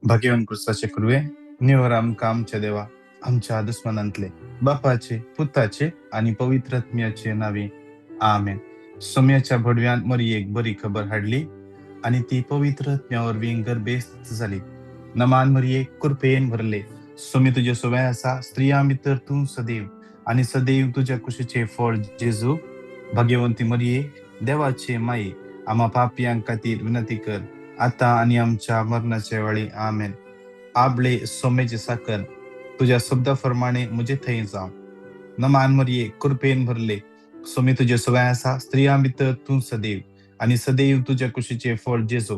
भाग्यवान क्रुसाचे कुरवे निवर आमकां आमच्या देवा आमच्या दुस्मनांतले बापाचे पुताचे आनी पवित्र आत्म्याचे नावे आमेन. सोम्याच्या भडव्यान मरियेक बरी खबर हाडली आनी ती पवित्र आत्म्या वरवीं गर्भेस्त जाली. नमान मरिये, कृपेन भरले, सोमी तुजे सोवे आसा, स्त्रियां भितर तूं सदैव आनी सदैव तुज्या कुशीचे फळ जेजू. भाग्यवंती मरिये, देवाचे माये, आम्हा पापयां खातीर विनंती कर आता आनी आमच्या मरणाच्या वेळी. आमेन. आबळे सोमेचे साकर, तुझ्या शब्दा प्रमाणे म्हजे थंय जावं. नमान मरिये, कृपेन भरले, सोमी तुजे सवय आसा, स्त्रियां भितर तूं सदैव आनी सदैव तुज्या कुशीचे फळ जेजू.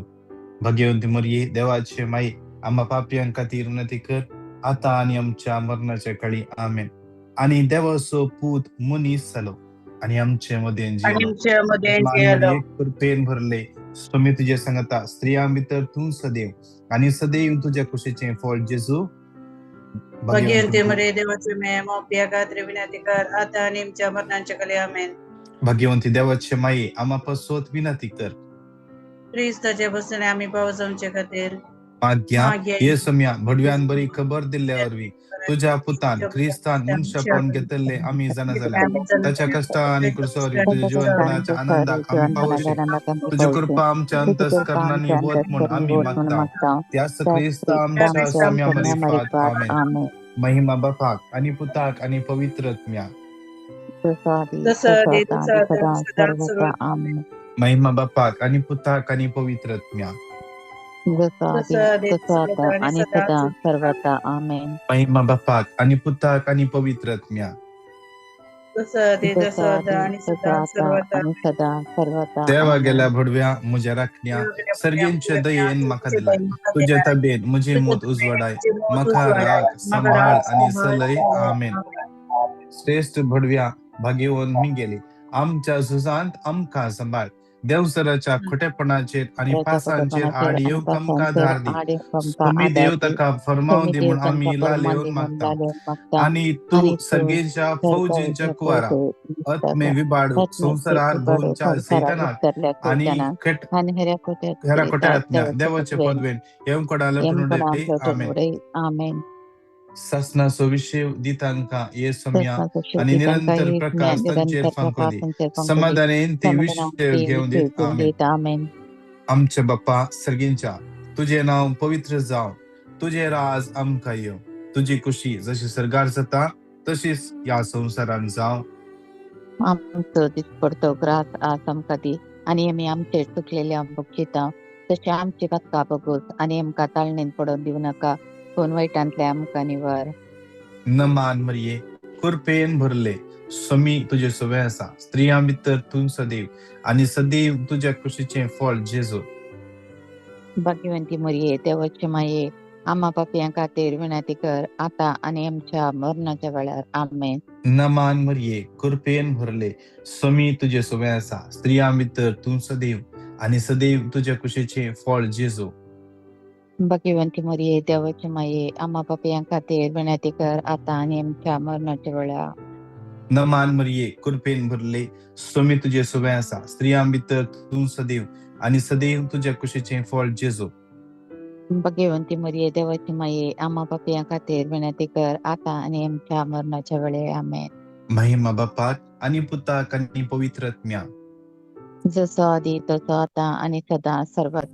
भाग्यवंती मरिये, देवाचे माये, आम्हा पापयां खातीर विनंती कर आता आनी आमच्या मरणाच्या काळी. आमेन. आनी देवाचो पूत मनीस जालो आनी आमचे मदें आनी जियेलो. आमचे मदें मान जियेलो. मरिये, कृपेन भरले, स्वामी तुजे सांगता, स्त्रियां भितर तूं सदैव आनी सदैव तुज्या कुशीचें फळ जेजू. भाग्यवंती मरिये, देवाचे माये, आम्हा खातीर विनंती कर आता आनी आमच्या मरणाच्या काळी. आमेन. भाग्यवंती देवाचे माये, आम्हा पासत विनंती कर. क्रिस्ताचे बसने आमी पावो जावचे खातीर. माग्या माग्या ये सम्या भडव्यान बरी खबर दिल्ल्या वरवीं तुझ्या पुतान क्रिस्तान मनशापण घेतल्ले आमी जाणा जाल्या ताच्या कश्टा आनी क्रुसावरवीं तुज्या जिवनपणाच्या आनंदाक आमी पावोशी. तुजी कृपा आमच्या अंतस्करणांनी वत म्हूण आमी मागता त्याच क्रिस्ता आमच्या सम्या मारिफात. आमेन. महिमा बापाक आणि पुताक आणि पवित्र आत्म्या. जसं आदी तसं आता सदा सर्वत्र. महिमा बापाक आणि पुताक आणि पवित्र आत्म्या. जसं आदी तसं आता आणि सदा सर्वत्र. आमेन. महिमा बापाक आणि पुताक आणि पवित्र आत्म्या. जसं आदी तसं आता आणि सदा सर्वत्र. आणि सदा सर्वत्र. देवा गेल्या भडव्या म्हज्या राखण्या सर्गेंच्या दयेन म्हाका दिला तुझ्या तबेन म्हजी मोत उजवाडाय म्हाका राख सांबाळ आणि सलय. आमेन. श्रेष्ठ भडव्या भाग्यवन मिगेली आमच्या झुजांत आमकां सांबाळ. देवसराच्या खोटेपणाचेर आनी पासांचेर आड येवंक आमकां धार दी. तुमी देव ताका फरमावन दी म्हूण आमी लालेवन मागता आनी तूं सर्गेच्या फौजींच्या कुवारा आत्मे विबाडू संवसारार भोवच्या सैतानाक आनी हेरा कोट्यात्म्या देवाचे पदवेन येवंकडा लटून. आमेन. आमेन. सासनाचो विशय दितांका ये सम्या आनी निरंतर प्रकाश तांचेर फांको दी. समाधानेन ते विशय घेवन दीत. आमेन. आमेन. आमच्या बाप्पा सर्गींच्या, तुझे नांव पवित्र जावं, तुझे राज आमकां येवं, तुजी कुशी जशी सर्गार जाता तशीच ह्या संवसारान जावं. आमचो दिसपडतो ग्रास आज आमकां दी आनी आमी आमचेर चुकलेले बक्षिता तशें आमची पातकां बगूस आनी आमकां ताळणेन पडोवन दिवं नाका, पूण वायटांतले आमकां निवार. नमान मरिये, कृपेन भरले, स्वामी तुजे सवे आसा, स्त्रियां भितर तूं सदैव आनी सदैव तुज्या कुशीचें फळ जेजू. भाग्यवंती मरिये, देवाचे माये, आम्हा पापयां खातीर विनंती कर आता आनी आमच्या मरणाच्या वेळार. आमेन. नमान मरिये, कृपेन भरले, स्वामी तुजे सवे आसा, स्त्रियां भितर तूं सदैव आनी सदैव तुज्या कुशीचें फळ जेजू. भाग्यवंती मरिये, देवाचे माये, आम्हा पापयां खातीर विनंती कर आता आनी आमच्या मरणाच्या वेळार. नमान मरिये, कृपेन भरले, स्वामी तुजे सवे आसा, स्त्रियां भितर तूं सदैव आनी सदैव तुज्या कुशीचें फळ जेजू. भाग्यवंती मरिये, देवाची माये, आम्हा पापयां खातीर विनंती कर आता आनी आमच्या मरणाच्या वेळे. आमेन. महिमा बापाक आनी पुताक आनी पवित्र आत्म्या. जसो आदी तसो आता आनी सदा सर्वात.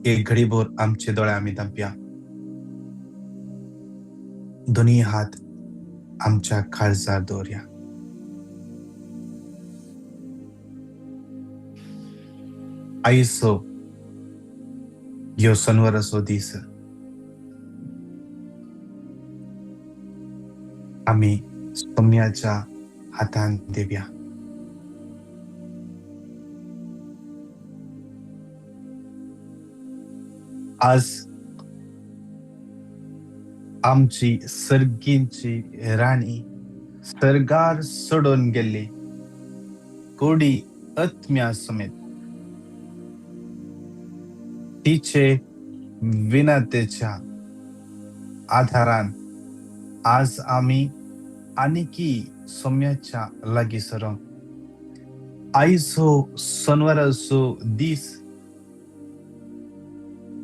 एक घडीभर आमचे दोळे आमी धांपया, दोन्ही हात आमच्या काळजार दवरया. आयचो ह्यो सनवराचो दीस आमी सोम्याच्या हातान दिवया. आज आमची सर्गींची राणी सर्गार सोडून गेल्ली कोडी आत्म्या समेत तिचे विनतेच्या आधारान आज आमी आनिकी सोम्याच्या लागीं सरोंक आयचो सनवाराचो दीस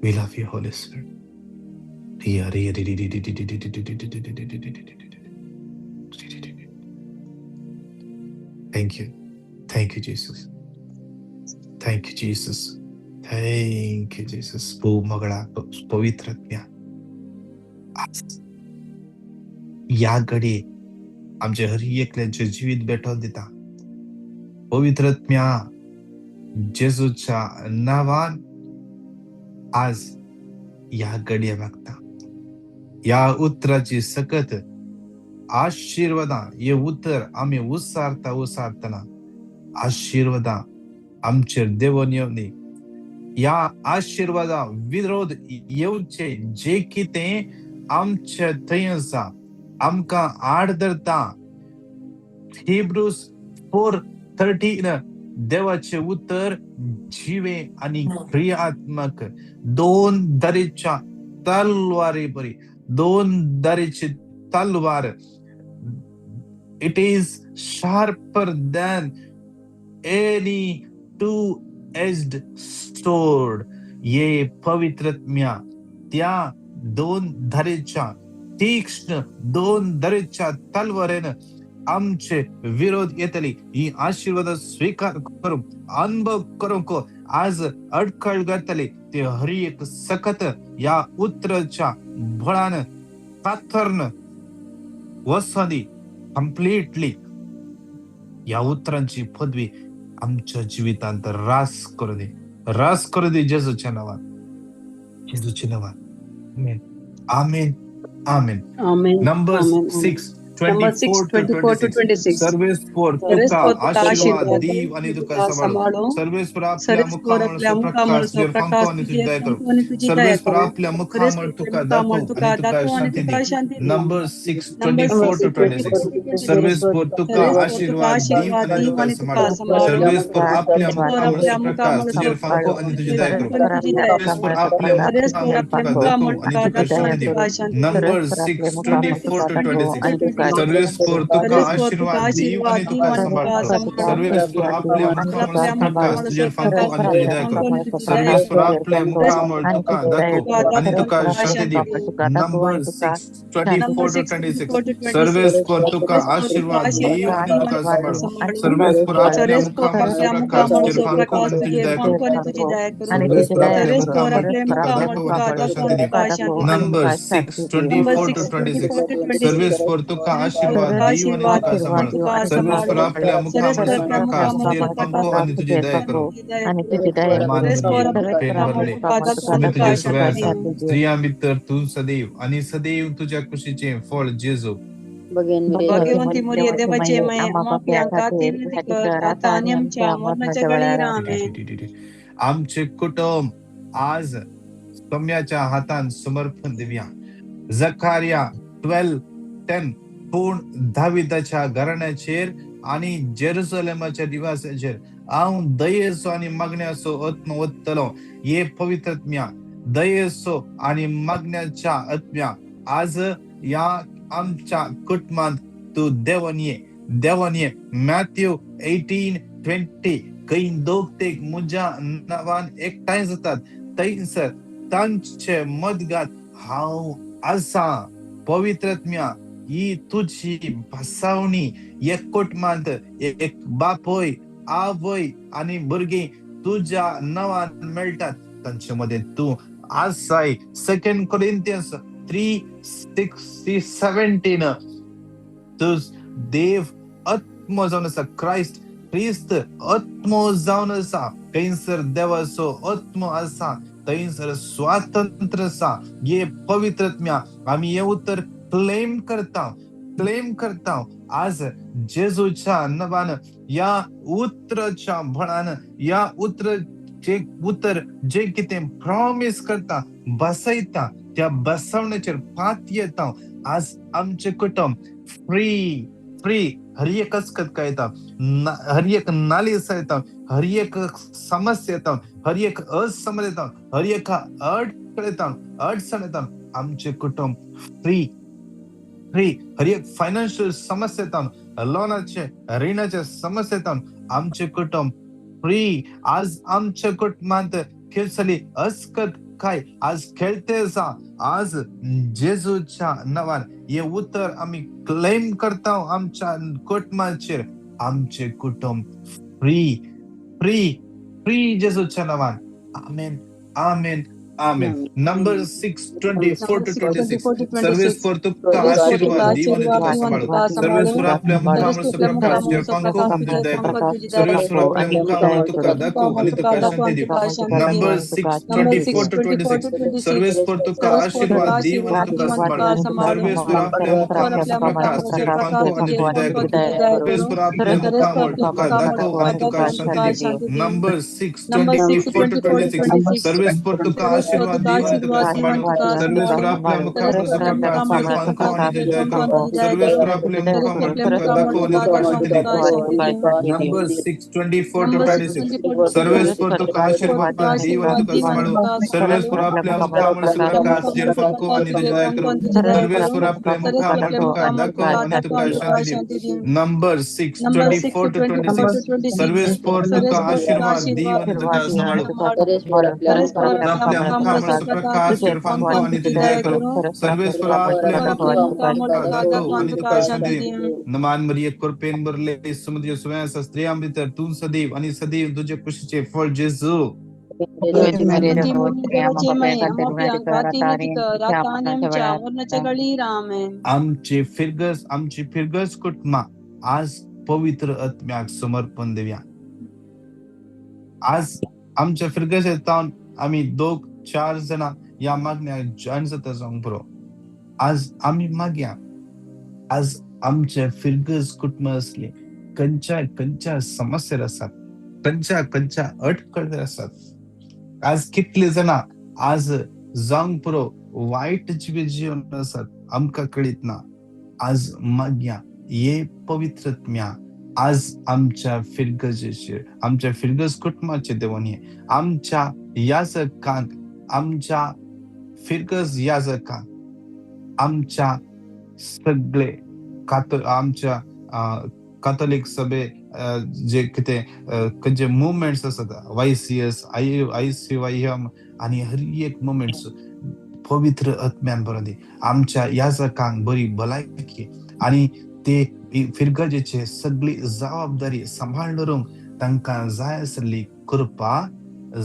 We love you, Holy Spirit. Thank you. Thank you, Jesus. Thank you, Jesus. Thank you, Jesus. मगळा पवित्र आत्म्या, आज ह्या घडये आमचे हर एकल्याचें जिवीत भेटोवन दिता. पवित्र आत्म्या, जेजूच्या नांवान आज ह्या घडये मागता ह्या उतराची सकत आशिर्वादां. हे उतर आमी उसारता उसारतना आशिर्वादां आमचेर देवून येवनी. ह्या आशिर्वादा विरोध येवचे जे कितें आमचे थंय आसा, आमकां आड धरता, हिब्रूज 4:13, देवाचे उतर जिवे आनी क्रियात्मक, दोन दरेच्या तलवारी बरी, दोन दरेची तलवार. It is sharper than any two edged sword. ये पवित्र आत्म्या, त्या दोन धारेच्या तीक्ष्ण दोन धारेच्या तलवारेन आमचे विरोध येतली. ही आशीर्वाद स्वीकार करूंक, अनुभव करूंक आज अडखळ घातली ते हर एक सकत या उतराच्या बळान कातरन वसंदी कंप्लिटली. या उतरांची पदवी आमच्या जिवितांत रास करू दे, रास करू दे जेजूच्या नावान, जेजूच्या नावान. आमेन, आमेन, आमेन. आमेन. Number amen. 6 number 6 24 two 24 to 26. 26. सर्वेस्पर सर्वेस्पर तुका तुका आशीर्वाद आशीर्वाद दीव आणि तुका तुका सांभाळू. सांभाळू. सर्वेस्पर आपल्या सर्वेस्पर आपल्या मुखामळ मुखामळ प्रकाश तुजेर प्रकाश फांको आणि तुझी तुजेर दया करू. फांको आणि तुझी दया सर्वेस्पर करू. आपल्या मुखामळ सर्वेस्पर तुका मुखामळ दाखव तुका आणि तुका दाखव आणि शांती तुका दी. शांती दी. Number 6 number 24 6 to 26. 24 टू 26. सर्वेस्पर तुका सर्वेस्पर तुका आशीर्वाद दीव आशीर्वाद आणि दीव तुका आणि तुका सांभाळू. सांभाळू. सर्वेस्पर आपल्या सर्वेस्पर मुखामळ आपल्या प्रकाश मुखामळ तुजेर फांको प्रकाश आणि तुझी तुजेर दया करू. फांको आणि तुझी दया करू. सर्वेस्पर आपल्या सर्वेस्पर मुखामळ आपल्या तुका मुखामळ दाखव आणि तुका तुका दाखव आणि शांती दी. तुका शांती दी. Number 6 24 to 26. सर्वेस्पर तुका सर्वेस्पर तुका आशीर्वाद दीव आशीर्वाद आणि दीव तुका आणि तुका सांभाळू. सांभाळू. सर्वेस्पर आपल्या मुखामळ आपल्या प्रकाश मुखामळ तुजेर फांको प्रकाश आणि तुझी तुजेर दया फांको करू. आणि तुझी दया सर्वेस्पर करू. आपल्या मुखामळ सर्वेस्पर तुका तुका दाखव आणि दाखव तुका आणि तुका शांती शांती दी. दी. Number 6 number 24 to 6 26. 24 टू 26. सर्वेस्पर तुका सर्वेस्पर तुका आशीर्वाद दीव आशीर्वाद आणि दीव तुका आणि तुका सांभाळू. सांभाळू. सर्वेस्पर आपल्या सर्वेस्पर मुखामळ आपल्या प्रकाश मुखामळ तुजेर फांको प्रकाश आणि तुझी तुजेर दया करू. फांको आणि तुझी दया करू. सर्वेस्पर आपल्या सर्वेस्पर मुखामळ आपल्या तुका मुखामळ दाखव तुका आणि तुका दाखव शांती आणि दी. तुका शांती दी. Number 6 number 24 to 6 26. 24 टू 26. सर्वेस्पर तुका सर्वेस्पर आशीर्वाद तुका दीव आणि आशीर्वाद तुका दीव आणि सांभाळू. तुका सर्वेस्पर सांभाळू. आपल्या मुखामळ सर्वेस्पर आपल्या प्रकाश मुखामळ तुजेर प्रकाश फांको आणि तुझी तुजेर दया फांको करू. आणि तुझी दया करू. मान सर्वेस्पर मरिये, आपल्या पेन मुखामळ भरले, तुका दाखव आणि सुमे तुका तुझे सवय शांती आसा. दी. स्त्रियां भितर तूं सदैव आणि सदैव तुझ्या कुशीचें फळ जेजू. भाग्यवंती मरिये, देवाचे माये, आम्हा पाप्यां खातीर विनंती कर, आता आणि आमच्या मरणाच्या वेळेर. आमेन. आमचे कुटुंब आज सम्याच्या हातान समर्पण दिवया. जकारिया 12:10, पूण दाविदाच्या घराण्याचेर आणि जेरुसलेमाच्या दिवासाचेर हांव दयेचो आनी मागण्याचो आत्मो वतलो. हे पवित्र आत्म्या, दयेचो आणि मागण्याच्या आत्म्या, आज ह्या आमच्या कुटुंबांत तूं देवन ये, देवन ये. मॅथ्यू 18:20, खंय दोग तेग म्हज्या नांवान एकठांय जातात थंयसर तांचे मदगात हांव आसा. पवित्र आत्म्या, ही तुजी बसावणी एक कुटुंबांत एक बापूय, आवय आनी भुरगीं तुज्या नांवान मेळटात, तांचे मदें तूं आसाय. 2 Corinthians 3:16-17, तुज देव आत्मो जावन आसा. क्रायस्ट, क्रिस्त आत्मो जावन आसा. थंयसर देवाचो आत्मो आसा थंयसर स्वातंत्र्य आसा. हे पवित्र आत्म्या, आमी हें उतर क्लेम करता, क्लेम करता. आज जेजूच्या नांवान, ह्या उतराच्या बळान, ह्या उतर जे उतर जे कितें प्रॉमीस करता, बसयता, त्या बसवण्याचेर पात येता. आज आमचें कुटुंब फ्री, फ्री. हर एक अस्कत येता, हर एक नालीस येता, हर एक समस्या येता, हर एक असमज येता, हर एक अडचण येता, अडचण येता. आमचें कुटुंब फ्री, फ्री. हर एक फायनान्शियल समस्या येता, लोनाचे, रिणाचे समस्या येता, आमचें कुटुंब फ्री. आज आमच्या कुटुंबांत खेळसली अस्कत लोकाय आज खेळते आसा. आज जेजूच्या नांवान हे उतर आमी क्लेम करता आमच्या कुटुंबाचेर. आमचे कुटुंब फ्री फ्री फ्री जेजूच्या नांवान. आमेन, आमेन, आमेन. Number 6:24 to 26. सर्वेस्पर तुका आशीर्वाद दीव आनी तुका सांबाळू. सर्वेस्पर आपल्या मुखामळ प्रकाश पंखो आनी दया करूं. सर्वेस्पर आपल्या मुखामळ तुका दाखोव आनी तुका शांती दीव. Number 6:24 to 26. सर्वेस्पर तुका आशीर्वाद दीव आनी तुका सांबाळू. सर्वेस्पर आपल्या मुखामळ प्रकाश पंखो आनी दया करूं. सर्वेस्पर आपल्या मुखामळ तुका दाखोव आनी तुका शांती दीव. Number 6:24 to 26. सर्वेस्पर तुका आशीर्वाद दीव आनी तुका सांबाळू. सर्वेस्पर आपल्या मुखामळ प्रकाश पंखो आनी दया करूं. सर्वेस्पर आपल्या मुखामळ तुका दाखोव आनी तुका शांती दीव. Number 6:24 to 26. सर्वेस्पर तुका आशीर्वाद दीव आनी तुका सांबाळू. सर्वेस्पर आपल्या मुखामळ प्रकाश पंखो आनी दया करूं. सर्वेस्पर आपल्या मुखामळ तुका दाखोव आनी तुका शांती दीव. Number 6:24 to 26. सर्वेस्पर तुका आशीर्वाद दीव आनी तुका सांबाळू. आपल्या मुखामळ प्रकाश पंखो आनी दया करूं. सर्वेस्पर आपल्या मुखामळ दाखोव आनी तुका शांती दीव. नमान मरिये कृपेन भरले समुद्र सुव्यास स्त्रियां भितर तूं सदैव आणि सदैव तुझे कुशीचे फळ जेजू. आमचे फिरगस, आमची फिरगस कुटुंबा आज पवित्र आत्म्याक समर्पण देवया. आज आमच्या फिरगस तावन आमी दोग चार जाणां ह्या मागण्याक जॉयन जाता जावंक पुरो. आज आमी मागया, आज आमचे फिरगस कुटुंब असले खंयच्या खंयच्या समस्येर आसात, खंयच्या खंयच्या अडखळेर आसात. आज कितले जाणां आज जावंक पुरो वायट जिवीत जिवन आसात, आमकां कळीत ना. आज मागया हे पवित्र आत्म्या आज आमच्या फिरगजेचेर, आमच्या फिरगज कुटुंबाचे देवान ये, आमच्या याजकांक, आमच्या फिरगज याजकांक, आमच्या सगळे आमच्या काथोलीक सभे जे कितें खंयचे मुवमेंट्स आसात, YCS, ICYM आनी हर एक मुवमेंट्स पवित्र आत्म्यान बरोवन दी. आमच्या याजकांक बरी भलायकी आनी ते फिरगजेचे सगळी जबाबदारी सांबाळ दवरूंक तांकां जाय आसली कृपा,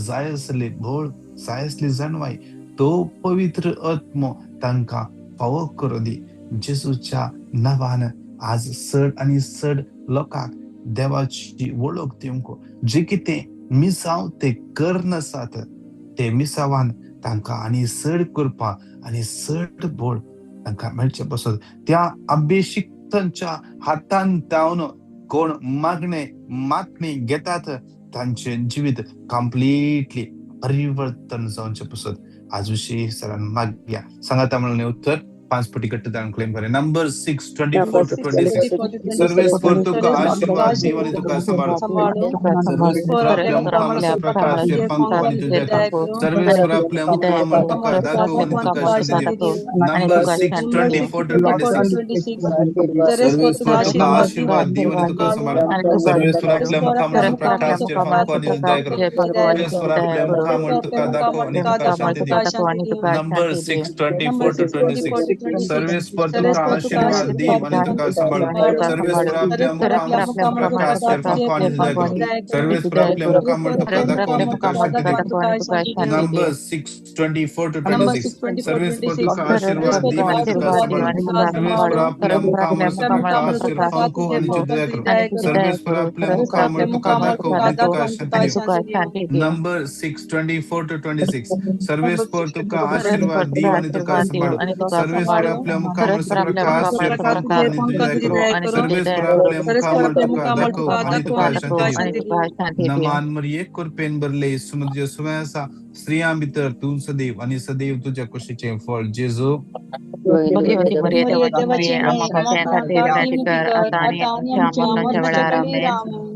जाय आसली भोळ, जाय आसली जाणवाय, तो पवित्र आत्मो तांकां फावो करूं दी. जेजूच्या नांवान आज चड आनी चड लोकांक देवाची वळख दिवंक, जे कितें मिसांव ते करनासात ते मिसावान तांकां आनी चड कृपा आनी चड बोळ तांकां मेळचें पसत. त्या अभिषिक्तांच्या हातान तावन कोण मागणे मागणी घेतात तांचे जिवीत कंप्लिटली परिवर्तन जावचें पसत. आज विशेष सरान मागया. सांगाता म्हणून उत्तर 5 पटी घट्ट क्लेम करे. Number 6:24 to 26. सर्वेस्पर तुका आशीर्वाद दीव आनी तुका सांबाळू. सर्वेस्पर आपल्या मुखामळ प्रकाश पंखो आनी दया करूं. सर्वेस्पर आपल्या मुखामळ तुका दाखोव आनी तुका शांती दीव. Number 6:24 to 26. सर्वेस्पर तुका आशीर्वाद दीव आनी तुका सांबाळू. सर्वेस्पर आपल्या मुखामळ प्रकाश पंखो आनी दया करूं. सर्वेस्पर आपल्या मुखामळ तुका दाखोव आनी तुका शांती दीव. Number 6:24 to 26. सर्वेस्पर तुका आशीर्वाद दीव आनी तुका सांबाळू. सर्वेस्पर आपल्या मुखामळ प्रकाश पंखो आनी दया करूं. सर्वेस्पर आपल्या मुखामळ तुका दाखोव आनी तुका शांती दीव. Number 6:24 to 26. सर्वेस्पर तुका आशीर्वाद दीव आनी तुका सांबाळू. सर्वेस्पर आपल्या मुखामळ प्रकाश पंखो आनी दया करूं. सर्वेस्पर आपल्या मुखामळ तुका दाखोव आनी तुका शांती दीव. Number 6:24 to 26. सर्वेस्पर तुका आशीर्वाद दीव आनी तुका सांबाळू. सर्वेस्पर आपल्या मुखामळ प्रकाश पंखो आनी दया करूं. सर्वेस्पर आपल्या मुखामळ तुका दाखोव आनी तुका शांती दीव. नमान मरिये कृपेन भरले समुद्र सुव्यासा स्त्रियां भितर तूं सदैव आनी सदैव तुझ्या कुशीचे फळ जेजू.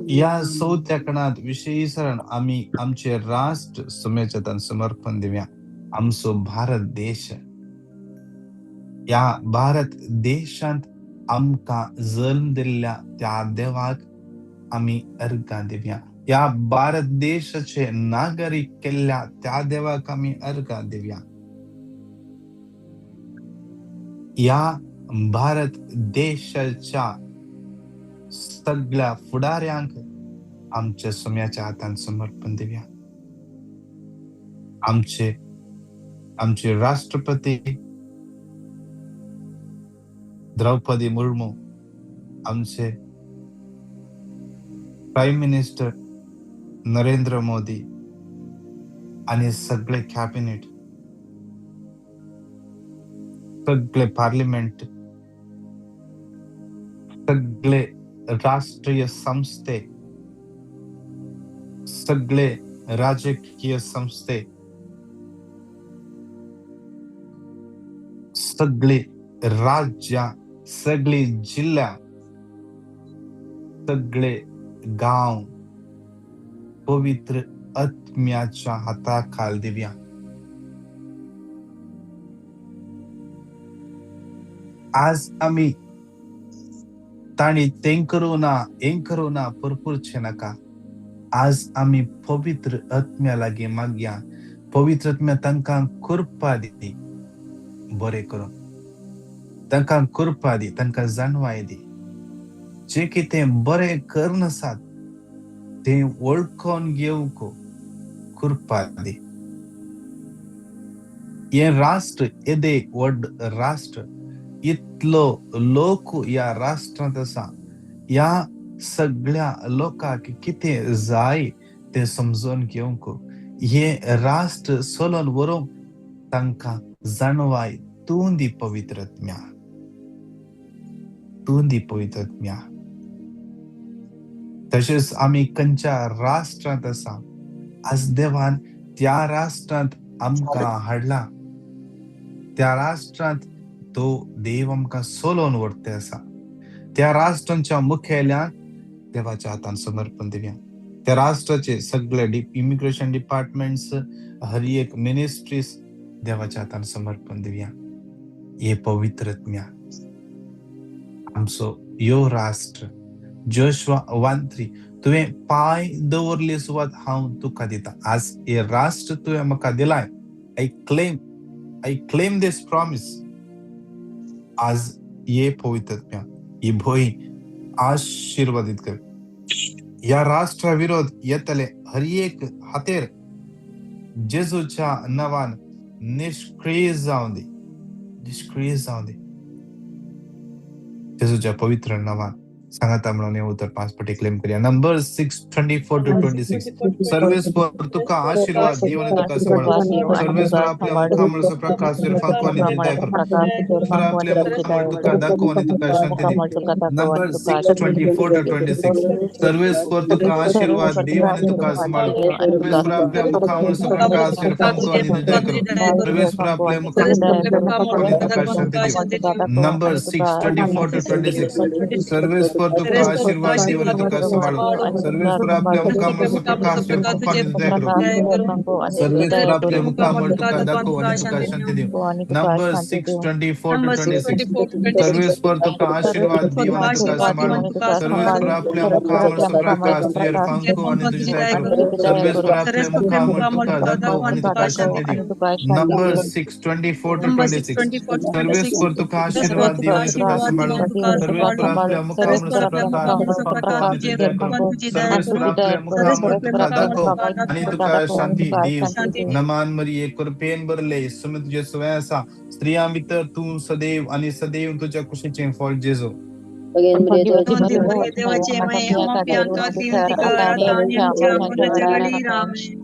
या चवथ्या कणांत विशेष आमी आमचे राष्ट्र सुमेच्या समर्पण दिवया. आमचो भारत देश, ह्या भारत देशांत आमकां जल्म दिल्ल्या त्या देवाक आमी अर्गां दिवया. ह्या भारत देशाचे नागरीक केल्ल्या त्या देवाक आमी अर्गां दिवया. ह्या भारत देशाच्या सगळ्या फुडाऱ्यांक आमच्या सोम्याच्या हातान समर्पण दिवया. आमचे आमचे राष्ट्रपती द्रौपदी मुर्मू, आमचे प्रायम मिनिस्टर नरेंद्र मोदी आनी सगळे कॅबिनेट, सगळे पार्लिमेंट, सगळे राष्ट्रीय संस्थे, सगळे राजकीय संस्थे, सगळे राज्या, सगळी जिल्हा, सगळे गांव पवित्र आत्म्याच्या हाताखाल दिवया. आज आमी तांणी तें करूं ना हें करूं ना पुरपुरचें नाका. आज आमी पवित्र आत्म्या लागीं मागया, पवित्र आत्म्या तांकां कृपा दी, बरें करूं तांकां कृपा दी, तांकां जाणवाय दी, जे कितें बरें करनासात तें वळखून घेवंक कृपा दी. हें राष्ट्र येदे व्हड राष्ट्र, इतलो लोक ह्या राष्ट्रांत आसा, ह्या सगळ्या लोकांक कितें जाय तें समजून घेवंक, हें राष्ट्र चलोवन व्हरूंक तांकां जाणवाय तूं दी पवित्र आत्म्या, तूं दी पवित्र आत्म्या. तशेंच आमी खंयच्या राष्ट्रांत आसा, आज देवान त्या राष्ट्रांत आमकां हाडला, त्या राष्ट्रांत तो देव आमकां चलोवन व्हरता आसा. त्या राष्ट्रांच्या मुखेल्यांक देवाच्या हातान समर्पण दिवया. त्या राष्ट्राचे सगळे इमिग्रेशन डिपार्टमेंट्स, हर एक मिनिस्ट्रीज देवाच्या हातान समर्पण दिवया. हे पवित्र आत्म्या आमचो यो राष्ट्र जोशुआ 1:3 तुवें पांय दवरली सुवात हांव तुका दिता. आज हे राष्ट्र तुवें म्हाका दिलाय, I claim this promise. आज ये पवित्र आत्म्या ही भंय आशीर्वादित कर. ह्या राष्ट्रा विरोध येतले हर एक हातेर जेजूच्या नांवान निष्क्रिय जावं दी, निष्क्रिय जावं दी जेजूच्या पवित्र नांवान. सांगाता म्हणून हे उतर 5 पटी क्लेम करूया. नंबर 6:24-26. सर्वेस्पर तुका आशीर्वाद दिवन आणि तुका सांभाळू. सर्वेस्पर आपल्या मुखामळाचो प्रकाश फांकू आणि दया करू. आपल्या मुखामळ तुका दाखवू आणि तुका शांती दी. नंबर 6:24-26. सर्वेस्पर तुका आशीर्वाद दिवन आणि तुका सांभाळू. सर्वेस्पर आपल्या मुखामळाचो प्रकाश फांकू आणि दया करू. सर्वेस्पर आपल्या मुखामळ आणि तुका शांती दी. नंबर 6:24-26. सर्वेस्पर तुका आशीर्वाद देव आणि तुका सांभाळू. सर्वेस्पर आपल्या मुखामळाचो प्रकाश फांकू आणि दया करू. सर्वेस्पर आपल्या मुखामळ तुका दाखवू आणि तुका शांती देऊ. नंबर 6:24-26. सर्वेस्पर तुका आशीर्वाद देव आणि तुका सांभाळू. सर्वेस्पर आपल्या मुखामळाचो प्रकाश फांकू आणि तुझी दया करू. सर्वेस्पर आपल्या मुखामळ तुका दाखवू आणि तुका शांती देऊ. नंबर 6:24-26. सर्वेस्पर तुका आशीर्वाद देव आणि तुका सांभाळू. सर्वेस्पर आपल्या मुखामळाचो प्रकाश आणि तुझी दया करू. सर्वेस्पर आपल्या मुखामळ तुका दाखव आणि तुका शांती देव. नमान मरिये कृपेन भरले, सुमी तुझे स्वयं आसा, स्त्रियां भितर तूं सदैव आणि सदैव तुझ्या कुशीचें फळ जेजू.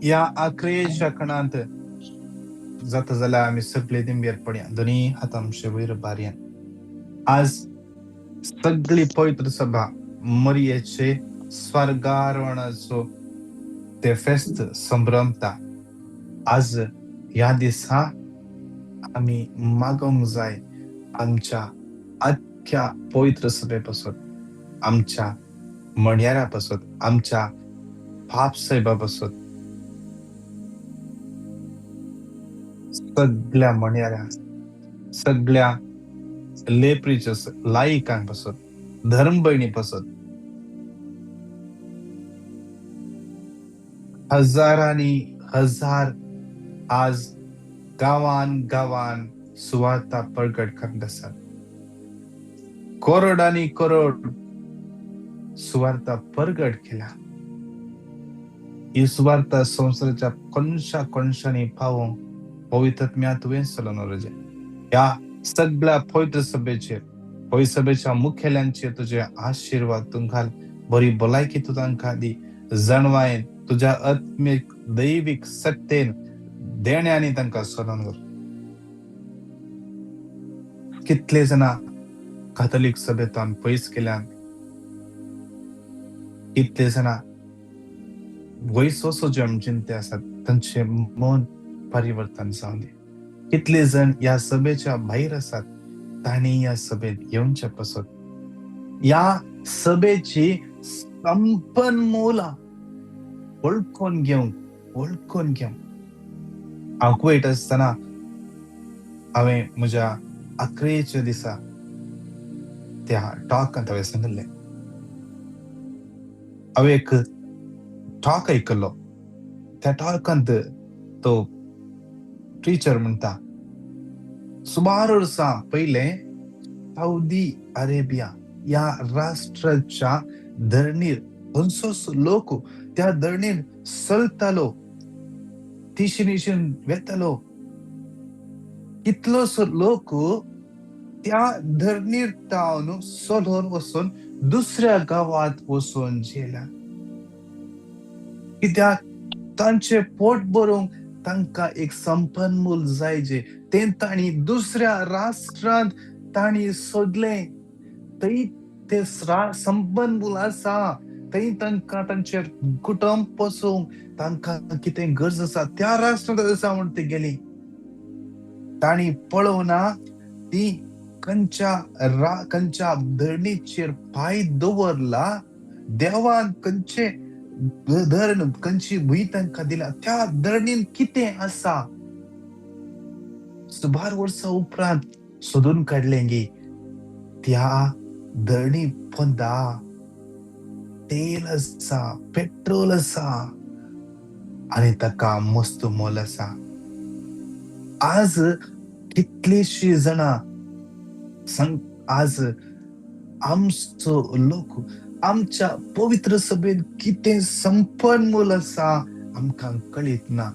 ह्या आखरेच्या खणांत जाता जाल्यार आमी सगळे दिंबेर पडया, दोनी हात आमचे वयर बारया. आज सगळी पवित्र सभा मरियेचे स्वर्गारोहणाचो ते फेस्त संभ्रमता. आज ह्या दिसा आमी मागोंक जाय आमच्या आख्या पवित्र सभे पासत, आमच्या म्हणयाऱ्या पासत, आमच्या पाप साहेबा पासत, सगळ्या म्हणयाऱ्या, सगळ्या लेप्रीच्या लायकां पासत, धर्म भयणी पासत, हजारांनी हजार आज गांवान गांवान सुवार्ता प्रगट करत आसात. करोडांनी करोड सुवार्ता प्रगट केल्या. ही सुवार्ता संवसाराच्या कोनशा कोनशांनी पावोवंक पवित्र आत्म्या तुवें चलोवन व्हरचें. ह्या सगळ्या पवित्र सभेचेर, पवित्र सभेच्या मुखेल्यांचेर तुजे आशिर्वाद तूं घाल. बरी भलायकी तूं तांकां दी. जाणवायेन तुज्या आत्मीक दैवीक शक्तेन देण्यांनी तांकां चलोवन व्हर. कितले जाणां काथोलीक सभेंतान पयस केल्यान, कितले जाणां वयस वचो चिंते आसात, तांचें मन परिवर्तन जावं दी. कितले जण ह्या सभेच्या भायर आसात, तांणी ह्या सभेंत येवचे पासत ह्या सभेची संपन्न मोलां वळखून घेवंक, वळखून घेवंक. हांव कुवेट आसतना हांवें म्हज्या अकरेच्या दिसा त्या टॉकांत हांवें सांगिल्लें, हांवें एक टॉक आयकल्लो. त्या टॉकांत तो टिचर म्हणटा, सुमार वर्सां पयलें सावदी अरेबिया ह्या राष्ट्राच्या धरणीर खंयचोच लोक त्या धरणीर चलतालो, तिशीन इशीन वेतालो. कितलोसो लोक त्या धरणीर तावन चलोन वचून दुसऱ्या गांवांत वचून जेला, कित्याक तांचे पोट भरूंक तांकां एक संपन्न मूल जाय जे तें तांणी दुसऱ्या राष्ट्रांत तांणी सोदलें. थंय ते संपन्न मूल आसा, थंय तांकां तांचे कुटुंब पोसूंक तांकां कितें गरज आसा त्या राष्ट्रांत आसा म्हूण ती गेली. तांणी पळोवना ती खंयच्या खंयच्या धरणीचेर पांय दवरला, देवान खंयचे धरण खंयची भूंय तांकां दिल्या, त्या धरणीन कितें आसा. सुमार वर्सां उपरांत सोदून काडलें गी त्या धरणी पोंदा तेल आसा, पेट्रोल आसा आनी ताका मस्त मोल आसा. आज कितलीशीं जाणां आज आमचो लोक आमच्या पवित्र सभेंत कितें संपन्न मोल आसा आमकां कळीत ना,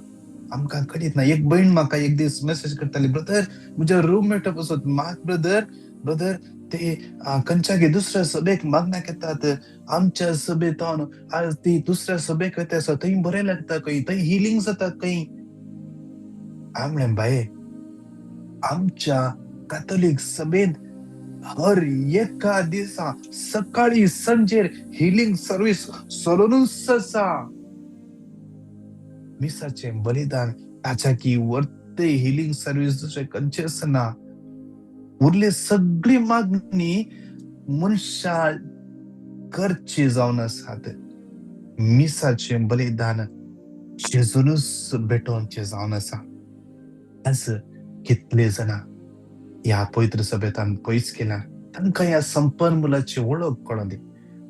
आमकां कळीत ना. एक भयण म्हाका एक दीस मेसेज करताली, ब्रदर म्हज्या रुममेटा पासत मात ब्रदर ब्रदर ते खंयच्या गे दुसऱ्या सभेक मागण्याक येतात, आमच्या सभेंत आज ती दुसऱ्या सभेक वयता आसा, थंय बरें लागता खंय, थंय हिलींग जाता खंय. हांवें म्हणलें, बाये आमच्या काथोलीक सभेंत हर एका दिसा सकाळी सांजेर हिलींग सर्वीस चलूनच आसा. मिसाचें बलिदान ताच्या की वर्ते हिलींग सर्वीस दुसरें खंयचेंच ना. उरले सगळी मागणी मनशा करची जावन आसात. मिसाचें बलिदान जेजूनच भेटोवचें जावन आसा. आज कितले जाणां ह्या पवित्र सभेतान पयस केल्या, तांकां ह्या संपन्न मुलाची वळख कळोन दी.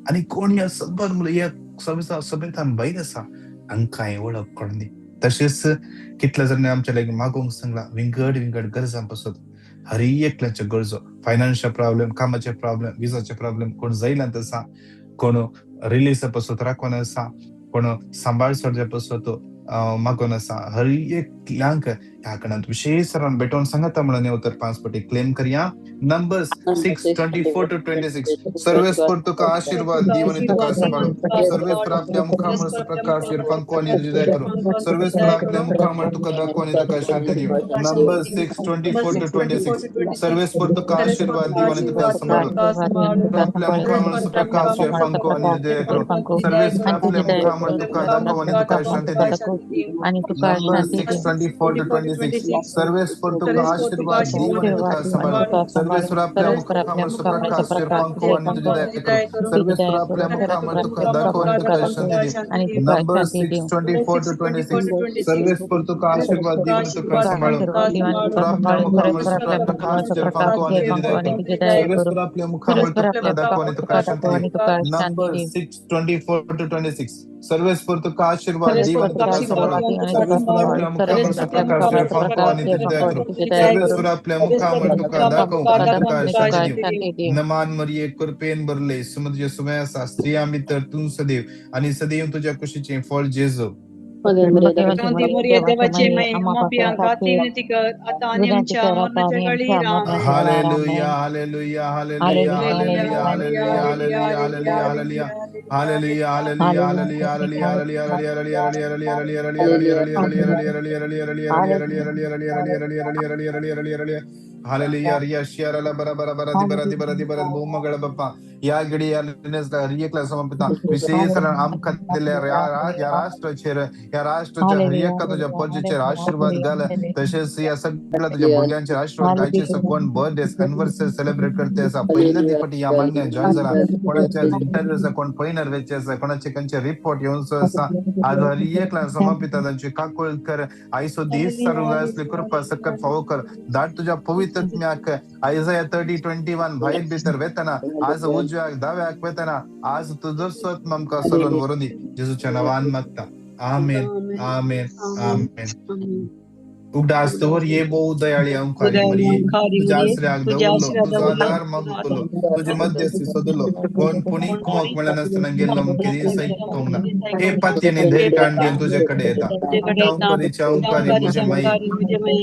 आनी कोण ह्या संपन्न मुला ह्या सभेतान भायर आसा तांकां ही वळख कळोन दी. तशेंच कितल्या जाणांनी आमच्या लागीं मागोवंक सांगला विंगड विंगड गरजां पासत, हर एकल्याच्यो गरजो, फायनान्शियल प्रॉब्लेम, कामाचे प्रॉब्लेम, विजाचे प्रॉब्लेम, कोण जैलांत आसा, कोण रिलीजा पासत राखून आसा, कोण सांबाळ सोडच्या पासत मागोवन आसा. हर एकल्यांक ह्या कणांत विशेष सरान भेटोवन सांगता म्हणून उतर 5 पटी क्लेम करया. Numbers 6:24 to 26. सर्वेस्पर तुका आशीर्वाद दिव आनी तुका सांबाळू. सर्वेस्पर आपल्या मुखामळ प्रकाश पंकू आनी तुजी दया करूं. सर्वेस्पर आपल्या मुखामळ तुका दाखवू आनी तुका शांती दिव. Numbers 6:24 to 26. सर्वेस्पर तुका आशीर्वाद दिव आनी तुका सांबाळू. आपल्या मुखामळ प्रकाश पंकू आनी तुजी दया करूं. सर्वेस्पर आपल्या मुखामळ तुका दाखवू आनी तुका शांती दिव. आणि तुका नंबर्स शांती 6:24 to 26. सर्वेस्पर तुका आशीर्वाद दीव आणि तुका सांभाळ. सर्वेश्वर आपल्या मुखावर प्रकाश पंखो आणि तुझी दया करू. सर्वेश्वर आपल्या मुखावर तुका दाखव आणि तुका शांती दे. Number 6 24 to 26. सर्वेश्वर तुका आशीर्वाद दीव आणि तुका सांभाळ. आपल्या मुखावर प्रकाश पंखो आणि तुझी दया करू. सर्वेश्वर आपल्या मुखावर तुका दाखव आणि तुका शांती दे. Number 6 24 to 26. सर्वेश्वर तुका आशीर्वाद दीव आणि तुका सांभाळ. सर्वेश्वर आपल्या मुखावर प्रकाश पंखो आणि तुझी दया करू. सर्वेश्वर आपल्या मुखावर तुका दाखव आणि तुका शांती दे. नमान मरिये, कृपेन भरले, समुद्र सुमयासा, स्त्रियां भितर तूं सदैव आणि सदैव तुझ्या कुशीचे फळ जेजू. Hallelujah, hallelujah, hallelujah, hallelujah, hallelujah, hallelujah, hallelujah, hallelujah, hallelujah, hallelujah, hallelujah, hallelujah, hallelujah, hallelujah, hallelujah, hallelujah, hallelujah, hallelujah, hallelujah, hallelujah. Riya शियाराला बरा बरा बरा दी बरा दी बरा दी बरा बोमगळ बाप्पा या घडिया हरियकला समर्पिता. विशेष आमकां दिल्ल्या ह्या राष्ट्राचेर, ह्या राष्ट्राच्या हर एका तुझ्या प्रजेचेर आशीर्वाद घाल. तशेंच ह्या सगळ्या तुझ्या भुरग्यांचेर आशीर्वाद घालचे. कोण बर्थडे, अनिव्हर्सरी सेलिब्रेट करते आसा, पयले फावटी ह्या मान्य जॉईन जाला, कोणाचे इंटरव्यू आसा, कोण पयनर वेचे आसा, कोणाचे खंयचे रिपोर्ट येवचो आसा, आज हर एकला समर्पिता. तांची काकूळ कर. आयसो दीस सारूंक जाय असली कृपा सकत फावो कर. धाड तुझ्या पवित्र आत्म्याक. आयजया 30:21 भायर भितर वेतना, आज उजव्याक दाव्याक वेतना, आज तुजो आत्मा आमकां चलोवन व्हरून दी. जेजूच्या नांवान मागता, आमेन, आमेन, आमेन. उगडास दवर ये बहु दयाळी अंकारी मरिये, तुझ्या आसऱ्याक दवरलो, तुजो आधार मागतलो, तुझे मध्यस्थी सोदलो, कोण पुणी कुमक मेळनासतना गेल्लो केदी सैकोंक ना. हे पातयेने धैर्य काण घेवन तुजे कडेन येता. अंकारीच्या अंकारी म्हजे माई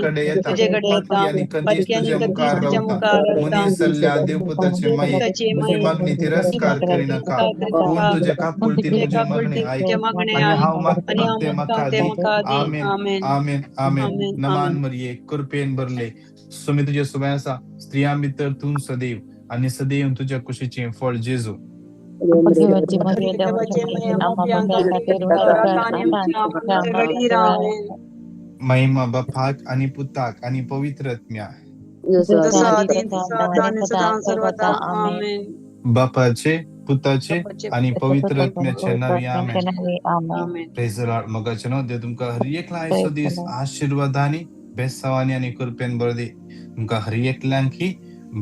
कडे येता. पातकी आनी कदीच तुझ्या मुखार रावता. मनीस सल्ल्या देवपुताचे माई, म्हजी मागणी तिरस्कार करिनाका, पूण तुजे काकुळटीन म्हजें मागणें आयक आनी हांव मागता तें म्हाका दी. आमेन, आमेन, आमेन. नमान मरिये, कृपेन भरले, सुमी तुजे सुबे आसा, स्त्रियां भितर तूं सदैव आणि सदैव तुझ्या कुशीचे फळ जेजू. भगवती मरिये, देवाची माये, आम्हा पाप्यांखातीर आता आणि आमच्या मरणाच्या महिमा बापाक आणि पुताक आणि पवित्र आत्म्या. जसं आधी तसं आता आणि सदा सर्वदा. आमेन. बापाचे, पुताचे आणि पवित्र आत्म्याचे नावे, आमेन. आमेन. प्रेज the Lord. मोगाचे न्हू, देव तुमकां हर एकला आयचो दीस आशिर्वादांनी, बेसावानी आनी कृपेन बरो दी. तुमकां हर एकल्यांकी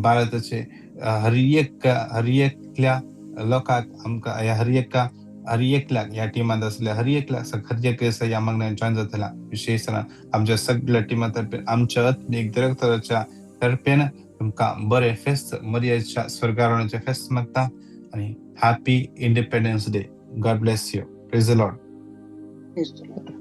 भारताचे हर एक हर एकल्या लोकांक, आमकां ह्या हर एका हर एकल्याक ह्या टिमांत आसल्या हर एकल्याक, हर एक ह्या मागण्यान जॉयन जातला. विशेष आमच्या सगळ्या टिमा तर्फे, आमच्या आत्मीक डिरेक्टराच्या तर्फेन तुमकां बरें फेस्त, मरियाच्या स्वर्गारोहणाचें फेस्त मागता आनी happy Independence Day. God bless you. Praise the Lord. Praise the Lord.